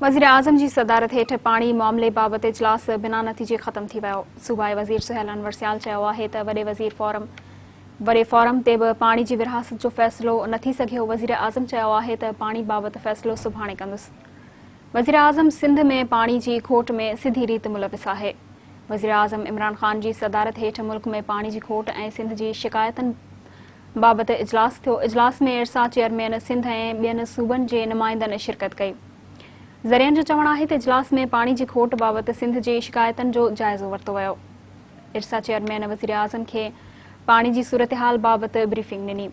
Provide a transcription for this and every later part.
وزيراعظم جي صدارت هيٺ پاڻي معاملي بابت اجلاس بنا نتيجي ختم ٿي ويو. صوبائي وزير سهيل انور سيال چيو آهي ته وڏي وزير فورم وڏي فورم تي به پاڻي جي ورهاست جو فيصلو نه ٿي سگهيو، وزيراعظم چيو آهي ته پاڻي بابت فيصلو سڀاڻي ڪندس. وزيراعظم سنڌ ۾ پاڻي جي کوٽ ۾ سڌي ريت ملوث آهي. وزيراعظم عمران خان جي صدارت هيٺ ملڪ ۾ پاڻي جي کوٽ ۽ سنڌ جي شڪايتن بابت اجلاس ٿيو، اجلاس ۾ ارسا چيئرمين سنڌ ۽ ٻين صوبن جي نمائندن شرڪت ڪئي. ذريعن جو چوڻ آهي ته اجلاس ۾ پاڻي جي کوٽ بابت سنڌ جي شڪايتن جو جائزو ورتو ويو. ارسا چيئرمين وزيراعظم کي پاڻي جي صورتحال بابت بريفنگ ڏني.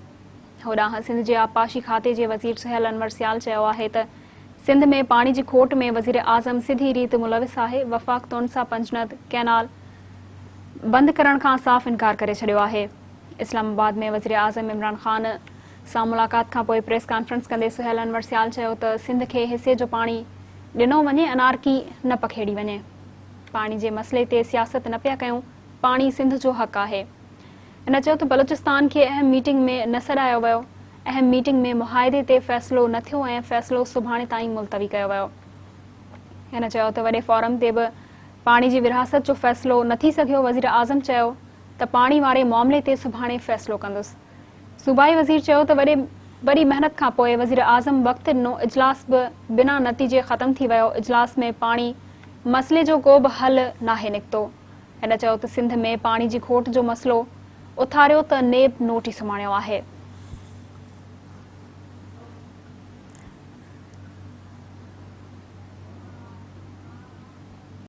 هوڏانهن سنڌ جي آبپاشي کاتي جي وزير سهيل انور سيال چيو آهي ته سنڌ ۾ پاڻي جي کوٽ ۾ وزيراعظم سڌي ريت ملوث آهي، وفاق تونسا پنجند ڪئنال بند ڪرڻ کان صاف انڪار ڪري ڇڏيو آهي. اسلام آباد ۾ وزيراعظم عمران خان سان ملاقات کانپوء پريس ڪانفرنس ڪندي سهيل انور سيال چيو ته سنڌ کي حصي جو پاڻي ڏنو وڃي، انارڪي نه پکيڙي وڃي، پاڻي جي مسئلي تي سياست نه پيا ڪيون، پاڻي سنڌ جو حق آهي. هن چيو ته بلوچستان کي اهم ميٽنگ ۾ نه سڏايو ويو، اهم ميٽنگ ۾ معاهدي تي فيصلو نه ٿيو ۽ فيصلو سڀاڻي تائين ملتوي ڪيو ويو. هن چيو ته وڏي فورم تي به پاڻي جي ورهاست جو فيصلو نه ٿي سگهيو، وزيراعظم چيو ته پاڻي واري معاملي تي سڀاڻي فيصلو ڪندس. صوبائي وزير چيو ته وڏي وڏي محنت کانپوء وزيراعظم وقت ڏنو، اجلاس به بنا نتيجي ختم ٿي ويو، اجلاس ۾ پاڻي مسئلي جو ڪو به حل ناهي نڪتو. هن چيو ته سنڌ ۾ پاڻي جي کوٽ جو مسئلو اٿاريو ته نيب نوٽيس اماڻيو آهي.